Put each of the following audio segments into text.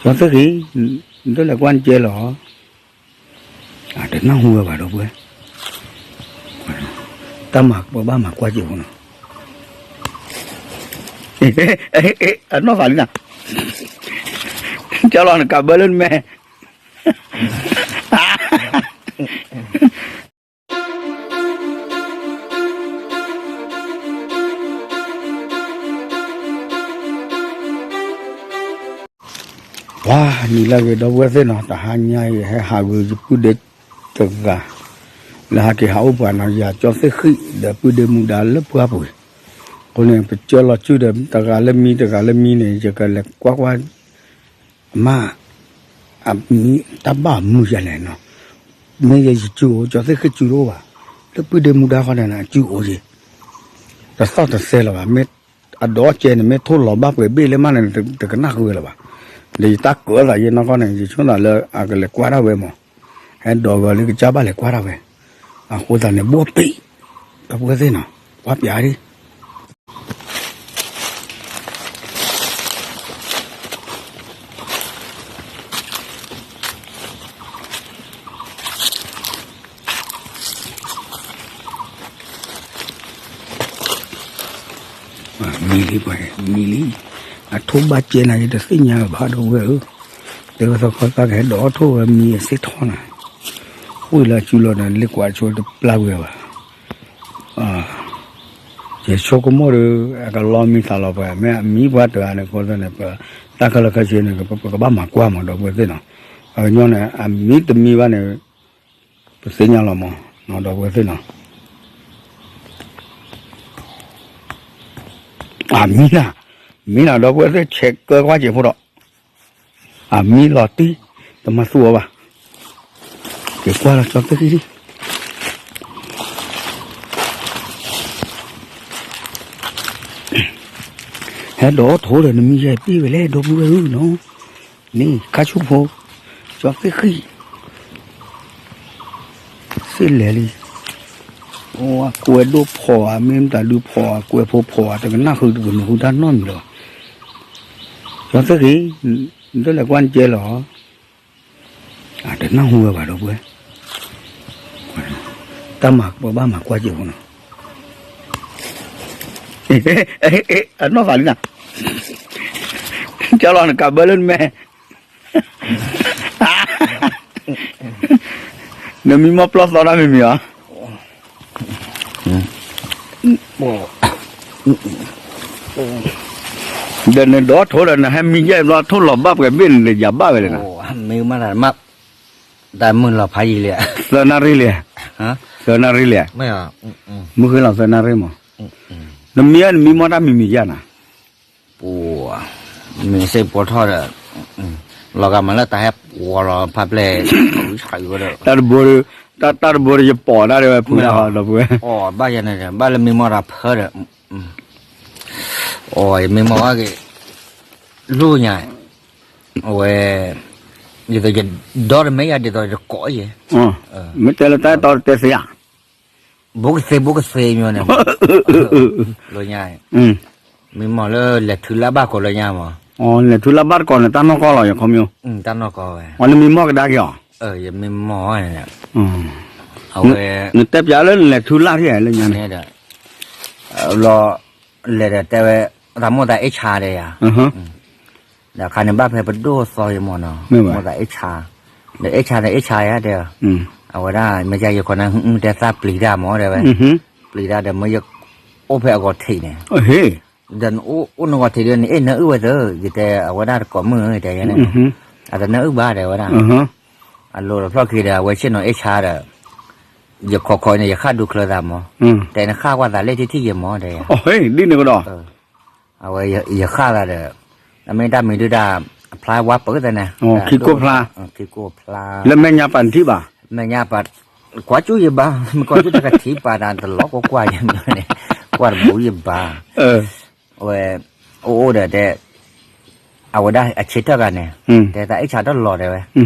ကၠီသ့ၣ်ဃံ, နတလဲၤကွၢ်နကဲလီၤ. တနၢ်ဟူဝဲဘၣ်ဒီပုၢ်ဝဲၢ်, တၢ်မၤပဘၣ်မၤကွၢ်က့ၤဖိနီၤ. အနီၢ်သးလံနၤ, ကၠီလီၤနကးဘၢလၢနမဲာ်. ပှၤနံၤလၢအဂ့ၤ ဒီပုၢ်ဝဲၢ်သ့ၣ်နီၤ, တဟါညါအံၤ ဟဲဟးဂုာ်ယပုၢ်ဒ့တဂၤ လၢဟးက့ၤဟးအိၣ်ပှၤနီၤ, ယၤကၠီသ့ၣ်ဃံဒီးပုၢ်ဒ့မူဒါလၢပှၢ်ပူၤအံၤ, အဃိန့ၣ် ပကၢလီၤစုဒီးတဂၤလၢမံတဂၤလၢမံန့ၣ် ယကလဲၤကွၢ်ကွၢ် အမါ အမံတၢ်ဘၣ်မုာ်ယၤလဲၣ်နီၤ, မ့ၢ်ယဲယစုအိၣ် ကၠီသ့ၣ်ဃံစုတအိၣ်ဘၣ်, လၢပုၢ်ဒ့မူဒါဃီန့ၣ် အစုအိၣ်ယံၤ, တသီၣ်တသဲလၢၤဘၣ်, မ့ၢ်အဒီးကဲန့ၣ် မ့ၢ်ထိၣ်လီၤဘၣ်ပှဲၤဘ့ၣ်လၢမးန့ၣ် တကနၣ်ဃုာ်ဝဲလၢၤဘၣ်, ဒီးယတၢ်ကၢအသးယဲနီၢ်ကီၢ်န့ၣ် ယဆိသးလၢအကလဲၤကွၢ်ဒၣ်ဝဲမး, ဟဲဒိးဝဲလၢကစၢ်ဘၣ်လဲၤကွၢ်ဒၣ်ဝဲ, အဃိသတးန့ၣ် ဘိၣ်ပ့ၣ်, ဒီပုၢ်ဝဲၢ်သ့ၣ်နီၤ, ကွၢ်ပၠးဒ် မံလံပှၤ, မံလံ, အထိၣ်ဘၣ်ကဲနၤ ယတသ့ၣ်ညါဘၣ် ဒီပုၢ်ဝဲၢ်ဧၢ, တဲဝဲသီခီသၣ်ကဟဲဒိးအီၣ်ထိၣ်ဝဲမံအသ့ၣ်ထီၣ်နၤ, ဃိလၢအစုလီၤဒီး လ့ကွၢ်ဆိတပျၢ်ဝဲဘၣ် ယဆိကမိၣ်ဒီး အကလီမံသးလီၤပှၤ မ့ၢ်အမံပှၤတဂၤန့ၣ် အဃိသတးန့ၣ် ပတၢ်ခဲလၢာ်ခဲဆ့န့ၣ် ပကဘၣ်မၤကွၢ်မး ဒီပုၢ်ဝဲၢ်သ့ၣ်နီၤ, ပှၤကညီန့ၣ် အမံတမံဘၣ်န့ၣ် ပသ့ၣ်ညါလီၤမး ဒီပုၢ်ဝဲၢ်သ့ၣ်နီၤ, အမံနၤ, မံနၤ ဒီပုၢ်ဝဲၢ်သ့ၣ် ဆဲးကၢကွၢ်စ့ၢ်ဖိဒီး အမံလီၤတံၢ် တမၤသူအီၤဘၣ်, က့ၤကွၢ်လီၤကၠီသ့ၣ်ဃံလံ ဟဲဒိးအီၣ်ထိၣ်ဒီး နမံယဲပ့ၢ်ဝဲလဲၣ် ဒီပုၢ်ဝဲၢ်ဧၢနီၤ, န့ၣ်ခါဆူၣ်ဖိ ကၠီသ့ၣ်ဃံ သ့ၣ်လဲၤလံ, အိၣ်အကွဲဒိၣ်ဖီၣ်ဧါ မ့ၢ်မတၤဒုးဖီၣ်ဧါ ကွဲးဖိဖီၣ်ဧါ တကနၣ်ဃုာ်တကနၢၤဃုာ်တၢ်နီတမံၤလၢၤဘၣ်, ကၠီသ့ၣ်ဃံ, နတလဲၤကွၢ်နကဲလီၤ တနၢ်ဟူဝဲဘၣ်ဒီပုၢ်ဝဲၢ်, တၢ်မၤပဘၣ်မၤကွၢ်က့ၤဖိနီၤ, အနီၢ်သးလံနၤ, ကၠီလီၤနကးဘၢလၢနမဲာ်, နမံမီၢ်ပျီၢ်သီတၢ်မံၤမံၤဧါ, ဒီးနဒိးထိၣ်ဒီး နဟဲမံယဲၢ်ဘျီထိၣ်လီၤဘၣ်ပှဲၤဘ့ၣ်န့ၣ် ယၤဘၣ်ဝဲလဲၣ်နၤ, တၢ်မုာ်လီၤဖးယံာ်လံ, သၢနၣ်ရံၣ်လံ, သၢနၣ်ရံၣ်လံ, မုၢ်ဃ့လီၤသၢနၣ်ရံၣ်မး, နမံနမံမီၢ်တၢ်မံၤမံၤယါနၤ ပူၤ, မ့ၢ်စ့ၢ်ပီထီၣ်ဒီး, လီၤဂာ်မးလၢတၢ်ဟဲပှီၤလီၤဖးပျဲၢ်, တၢ်တဘိ, တၢ်တဘိဒီးယပီၤတၢ်ဒ်ဝဲဖုဒၣ်ဟီဒီပုၢ်ဝဲၢ်, အီၤဘၣ်ယဲန့ၣ် ဘၣ်လၢမံမီၢ်တၢ်ဖၢဒီး, အီၤယမံမီၢ်ဝဲက့ၤ, လိၣ်ညါ, အဝဲ, ဒ်သိးယဒီတမဲာ်ယၤဒ်သိးယတကိးယဲ, မ့ၢ်တဲလၢတၢ်အဲၣ်တီတဲသ့ဧါ ဘူးကသ့ဘူးကသ့မ့ၢ်န့ၣ်, လၢညါ, မံမီၢ်လၢလဲၤထုလၢ်ဘၣ်ကိးလၢညါမး, လဲၤထုလၢ်ဘၣ်တကိးန့ၣ် တၢ်နီၢ်ကီၢ်လီၤ ယခီမ့ၢ်, တၢ်နီၢ်ကီၢ်ဝဲ, နမံမီၢ်ကဒါက့ၤအီၤ, ယမံမီၢ်န့ၣ်, အဝဲ, နတဲပၠးလၢနလဲၤထုလၢ်ထံၣ်လၢညါန့ၣ်, လီၤ, လဲၤဒီးတဲဝဲ, သးမိၢ်သးအ့ၣ်ဆါဒီးယၤ ဒီးခါန့ၣ်ဘၣ်ဖဲပဒိၣ်သီယမီၢ်နီၤ, မိၢ်သးအ့ၣ်ဆါ, ဒီးအ့ၣ်ဆါဒီးအ့ၣ်ဆါယၤတဲ, အဝဲဒၣ်မ့ၢ်ယၤယခီန့ၣ် တဲသးပျံၤတၢ်မီၤတဲဝဲ, ပျံၤတၢ်ဒီးမ့ၢ်ယ, အိၣ်ဖဲအဂီၤထံးန့ၣ်, ဒီးအိၣ်နဂီၤထံးဒီးနအ့ၣ်နၢအုၣ်ဝဲသၢ, ယတဲအဝဲဒၣ်တကိးမုၢ်တဲယဲန့ၣ်, အတနၢအုၣ်ဘၣ်တဲဝဲဒၣ်, အလိၤတဖျီၣ်ခံဒီး အဝဲဆ့ၣ်နီၤအ့ၣ်ဆါဒီး, ယခီခီန့ၣ် ယဃၣ်ဒူချၢသးမီၤ, တဲနဃၣ်ကွၢ်သးလၢထံထံၣ်ယမီၤတဲယၤ, ဒ်န့ၣ်ကဒီး, အဝဲယဃၣ်သးဒီး, အမ့ၢ်တၢ်မံၤဒုတၢ်, အဖျါဝါပၢၢ်သန့ၣ်, ခံကိၣ်ဖျါ, ခံကိၣ်ဖျါ, လၢမဲာ်ညါပာ်နထံၣ်ဘၣ်, မဲာ်ညါပာ်, ကွၢ်ကၠူၣ်ယဘါ, ကွၢ်ကၠူၣ်တကထံၣ်ပာ်တၢ်တလီၤကွၢ်ကွၢ်ယမီၤန့ၣ်, ကွၢ်တဘူးယဘါ, အဝဲ, အိၣ်အိၣ်ဒီးတဲ အဝဲဒၣ်အဆ့ထၢၣ်ဂၤန့ၣ်, တဲသးအ့ၣ်ဆါတၢ်လီၤတဲဝဲ,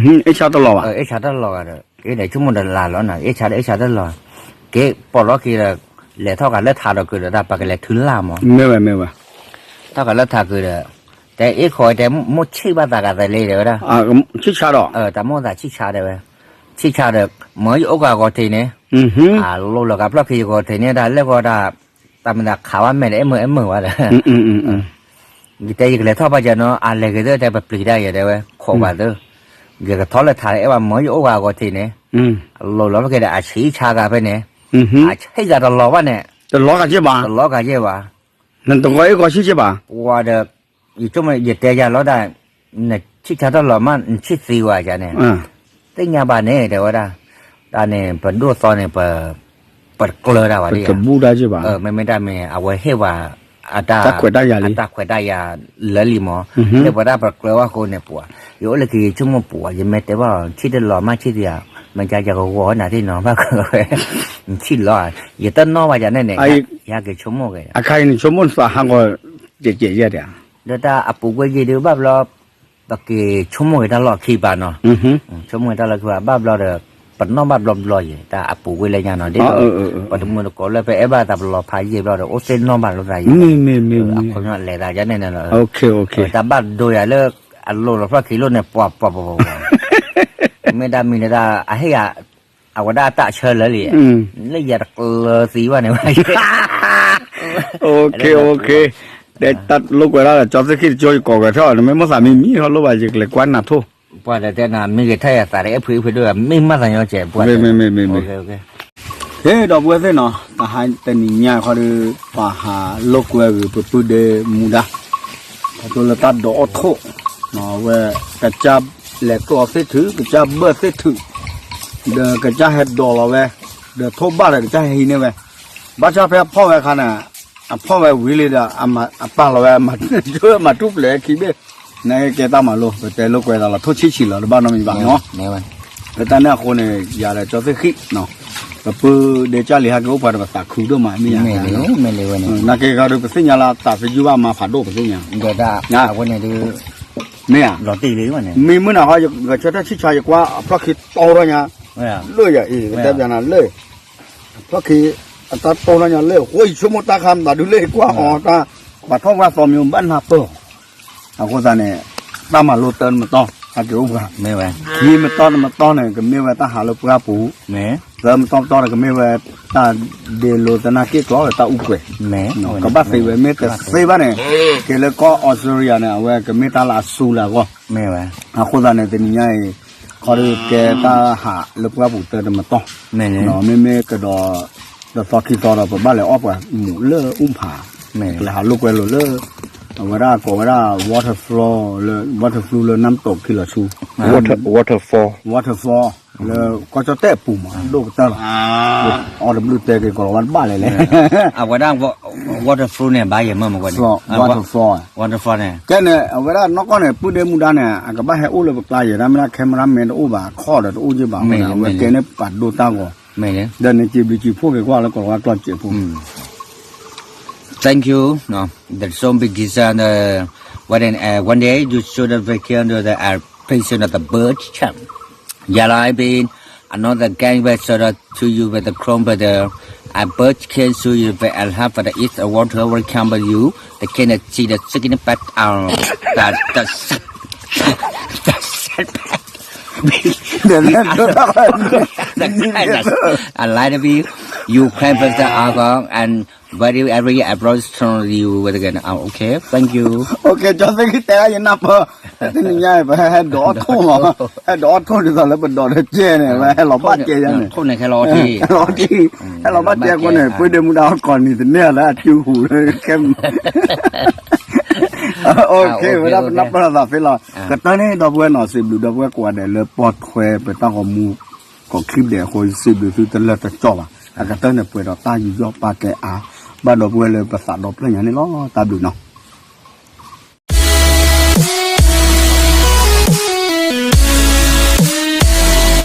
အ့ၣ်ဆါတၢ်လီၤဂၤဒီး, အ့ၣ်ဒီးဆိကမိၣ်ဒီးလၢ်လီၤနီၤ အ့ၣ်ဆါတၢ်အ့ၣ်ဆါတၢ်လီၤ, က့ၤပိာ်လီၤခံဒီး, လဲၤထီၣ်ကးလၢထးဒီးကဒီးတၢ်ပကလဲၤထုလၢ်မီၤ, မ့ၢ်ဝဲမ့ၢ်ဝဲ, ထီၣ်ကးလၢထးကဒီး, ထ တဲအ့ၣ်ခိးတဲ မိၢ်ဆံၣ်ဘၣ်သးကသးလံ တဲဝဲဒၣ်, ဆံၣ်ဆါဒီး, တၢ်မိၢ်သးဆံၣ်ဆါတဲဝဲ, ဆံၣ်ဆါဒီး မၢယအိၣ်ကဂီၤထံးန့ၣ်, အလိၤလီၤကးဖျီၣ်ခံယဂီၤထံးန့ၣ် တၢ်လဲၣ်ဂီၤတၢ်, တၢ်မ့ၢ်သးခးဘၣ်မဲာ်ဒီး အဲၣ်မုာ်အဲၣ်မုာ်ဝဲဒီး ယတဲယကလဲၤထီၣ်ပာ်စၢၤနီၤ အလဲၤက့ၤသ့ၣ်တဲ ပပျံၤတၢ်ယဲတဲဝဲ ခိးပှၤသ့, ယကထီၣ်လၢထးလၢအဲၣ်ဘၣ် မၢယအိၣ်ကဂီၤထံးန့ၣ်, အလိၤလီၤဖျီၣ်ခံဒီး အဆံၣ်ဆါဂၤဖဲန့ၣ်, အဆံၣ်ဂၤတလီၤဘၣ်န့ၣ်, တလီၤဂၤက့ၤဘၣ်, တလီၤဂၤက့ၤဘၣ်, နတဂီၤအ့ၣ်ဂီၤဆံၣ်က့ၤဘၣ်, ပှၤဒီး ယဆိကမိၣ် ယတဲယၤလီၤဒၣ်, နဆံၣ်ဆါတၢ်လီၤမး နဆံၣ်သံဝဲယၤန့ၣ်, သ့ၣ်ညါဘၣ်န့ၣ် တဲဝဲဒၣ်, တၢ်န့ၣ် ပဒိၣ်သီန့ၣ် ပတကျၢၤတၢ်ဘၣ်ဒ်ယၤ, မ့မ့ၢ်တၢ်မ့ၢ် အဝဲဟ့ၣ်ဝဲ အတၢ်ခွဲးတၢ်ယာ်လၢလံမး, ဟ့ၣ်ပှၤတၢ်ပကျၢၤဘၣ်အဃိန့ၣ် ပှၤ ယအိၣ်လၢခံယဆိကမိၣ်ပှၤ ယမ့ၢ်တဲဘၣ် ဆံၣ်တလီၤမးဆံၣ်သံဧါ, မ့ၢ်ကယကဂီၤနၤသ့ၣ်နီၤ ဘၣ်ကဝဲ နဆံၣ်လီၤ, ယတနီၣ်ဘၣ်ယၤန့ၣ်န့ၣ်, ယကဆိကမိၣ်က့ၤ, အခါအံၤနဆိကမိၣ်နသးဟးဂီၤ ကဲးကဲးယဲၢ်ဒၣ် ဒီးတၢ်အပူၤကွံာ်ယံၤဒုးဘၣ်ဘျီ, ပက့ၤဆိကမိၣ်က့ၤတၢ်လီၢ်ခံပၤနီၤ, ဆိကမိၣ်က့ၤတၢ်လီၢ်ခံပၤ ဘၣ်ဘျီဒီး, ပနီၣ်ဘၣ်ဘျီဘျီယံၤ တၢ်အပူၤကွံာ်လၢညါနီၤ ဒ်သိး, ပတမုာ်တကိးလၢပအဲၣ်ဘၣ်သးပလီၤဖးယံာ်ဘျီဒီး အိၣ်သ့ၣ်နီၣ်ဘၣ်လိာ်သးယံၤ, လဲၤသးယါန့ၣ်န့ၣ်လီၤ, တၢ်ဘၣ်ဒိယၤလၢ အလိၤလီၤဖျီၣ်ခံလိၣ်န့ၣ် ပှၤပှၤပှၤပှၤ, မ့ၢ်တၢ်မံၤန့ၣ်တၢ် အဟ့ၣ်ယၤ အဝဲဒၣ်အတၢ်ဆၢလၢာ်လံ, လၢယတကျၢၤသံဘၣ်န့ၣ်ဘၣ်, တဲတၢ်လိာ်ကွဲဒၣ်ဒီး ကၠီသ့ၣ်ခံတကၠိ ယကိးဂဲၤထီၣ် နမ့ၢ်မိၣ်သးမံမံထီၣ်လိၣ်ဘၣ် ယကလဲၤကွၢ်နၤထိၣ်, ပှၤဒီးတဲနၤ မ့ၢ်ဂ့ၤထၣ်ယၤသးဒီး အဲၣ်ဖုအဲၣ်ဖုဒိၣ် မ့ၢ်မးသးညီကဲး ပှၤ, မ့မ့မ့မ့မ့, ဟ့ၣ် ဒီပုၢ်ဝဲၢ်သ့ၣ်နီၤ တဟါတနံၤညါခီဒီး ပဟးလိာ်ကွဲဂ့ၤ ပပုၢ်ဒ့မူဒါ, ခီဖျိလၢတၢ်ဒိးအိၣ်ထိၣ်, အဝဲ ကစၢ်လဲၤကျီသ့ၣ်ထုး ကစၢ်ဘၢၣ်သ့ၣ်ထုး, ဒီးကစၢ်ဟဲဒိးလီၤဝဲ, ဒီးထိၣ်ဘၣ်ဒီးကစၢ်ဟဲဟံးန့ၢ်ဝဲ, ဘၣ်ဆၣ်ဖဲအဖီၣ်ဝဲအခါန့ၣ်, အဖီၣ်ဝဲဝံၤလံဒီး အပာ်လီၤဝဲ မၤထူၣ်ပျဲၤခံဘ့ၣ်, နကဲတၢ်မၤလိ ပတဲလိာ်ကွဲသးလီၤ ထိၣ်ဆံးဆံးလီၤ တဘၣ်နီတမံၤဘၣ်နီၤ, လၢတၢ်န့ၣ်အဃိန့ၣ် ယၤဒီးကၠီသ့ၣ်ခံ ပပုၢ်ဒ့ကၢ်လံၤဟဲက့ၤအိၣ်ပှၤဒီး ပသးခုဒိၣ်မး မ့ၢ်ယၤ, နာ်က့ခီဒီး ပသ့ၣ်ညါလၢသးသယုၢ်ဘၣ်မၤဖးဒိၣ် ပသ့ၣ်ညါ, အဝဲန့ၣ်ဒုး, မ့ၢ်ဧါ, မ့ၢ်မုၢ်နၤခီ ယဆၢထၢၣ်ဆံၣ်ဆါ ယကွၢ်အဖျီၣ်ခံတီထီၣ်ညါ, လၢယၤအံၤ ပတဲပျးနၤလၢ ဖျီၣ်ခံ အတၢ်တိၢ်နီၢ်ညါလၢ ဃိယဆိကမိၣ်တၢ်ခါမတၤဒုလၢကွၢ်အီၤတၢ် ပှၤထီၣ်ဝဲသီမံၤဘၣ်နၢ်ပၢၢ်အီၤ, အဃိသတးန့ၣ် တၢ်မၤလိတၢ်တမတီၢ် ဟဲက့ၤအိၣ်ပှၤ, ခံမတီၢ်တမတီၢ်န့ၣ် ကမ့ၢ်ဝဲတၢ်ဟးလၢပှၢ်ပူၤ, သၢမတီၢ်တမတီၢ်န့ၣ် ကမ့ၢ်ဝဲတၢ်ဒ့လိသနာ်က့ကျီလၢတၢ်အူကွဲၤ, ကဘၣ်သ့ဝဲမ့ၢ်တသ့ဘၣ်န့ၣ်, က့ၤလၢကီၢ်အီစထြ့လယါန့ၣ် အဝဲကမ့ၢ်တၢ်လၢအစူလၢအဂီၢ်, အဃိသတးန့ၣ် တနံၤညါအံၤ ခီဒီးကဲတၢ်ဟးလၢပှၢ်ပူၤတၢ်တမတီၢ်, မ့မ့ၢ်ကဒီး တသီခံသီဒီး ပဘၣ်လဲၤအီၣ်ပှၤမူးလၢအူဖး, ကလဲၤဟးလိာ်ကွဲလိာ်လၢ အဝဲဒၣ်ကိးဝဲဒၣ် waterfall လၢ waterfall လၢနၢ်ပတီၢ်ခံလီၤဆူ waterfall လၢကီၢ်ကၠီၣ်တဲၣ်အပူၤမး ဒိၣ်ကတၢၢ်လီၤ, အီၣ်တဘျုးတဲက့ၤကိးလီၤဝဲတဘၣ်လဲၣ်လဲၣ်, အဝဲဒၣ် waterfall န့ၣ် ဘၣ်ယဲၢ်မၢမကွဲန့ၣ် waterfall ကဲန့ၣ် အဝဲဒၣ်နီၢ်ကီၢ်န့ၣ် ပုၢ်ဒ့မူဒါန့ၣ် အကဘၣ်ဟဲအိၣ်လၢပကျါယဲၢ် တၢ်မ့ၢ်ဒၣ် cameraman တအိၣ်ဘၣ် ခီၣ်ဒီးတအိၣ်က့ဘၣ်အဃိန့ၣ် အဝဲကဲန့ၢ်ပာ်ဒိၣ်တၢ်ဂီၤ, ဒီးန့ၣ်စံးဘျုးစံးဖှိၣ်က့ၤကွၢ်လၢကိးလီၤဝဲကျီၢ်စဲးဖိ Thank you, the song begins and the one and uh, one day you should have vacation to the uh, place of the bird camp. Yeah, I been another gang where so that to you with the chrome but the a bird can so you but I have for the east a water will come with you. The can see the chicken but uh that the the I like to be you can with the alcohol and very every approach to you with again. Oh, okay, thank you. Okay, ကၠီသ့ၣ်ခံတဲဒၣ်ယနၢ်ပၢၢ်, တနံၤညါအံၤ ပဟဲဒိးအီၣ်ထိၣ်မး, ဟဲဒိးအီၣ်ထိၣ်ဒ်သိးလၢပဒိးဒီးကဲန့ၣ် ပဟဲလီၤဘၣ်ကဲယါန့ၣ်, ထိၣ်န့ၣ်ခဲလီၤအီထံ, ဟဲလီၤဘၣ်ကဲအဃိန့ၣ် ပုၢ်ဒ့မူဒါအီၣ်ကီၢ်နံၤတန့ၢ်လၢအစုဟူးလၢခဲ okay, ဝဲဒၣ်ပနၢ်ပၢၢ်လိာ်သးဖဲလီၤ, ကတၢၢ်န့ၣ် ဒီပုၢ်ဝဲၢ်နီၤ စံးဘျုးဒီပုၢ်ဝဲၢ်ကိးဂၤဒဲးလၢပိာ်ထွဲပတၢ်ဂီၤမူ ကိးချံပဒဲးအဃိ စံးဘျုးသုတလၢတကီၢ်ဘၣ်, အကတၢၢ်န့ၣ် ပှဲၤဒီးတၢ်ယူးယီၣ်ပာ်ကဲအါ, ဘၣ်ဒီပုၢ်ဝဲၢ်လၢပသးဒီဖျၢၣ်ညါန့ၣ်လီၤ, တၢ်ဘျုးနီၤ.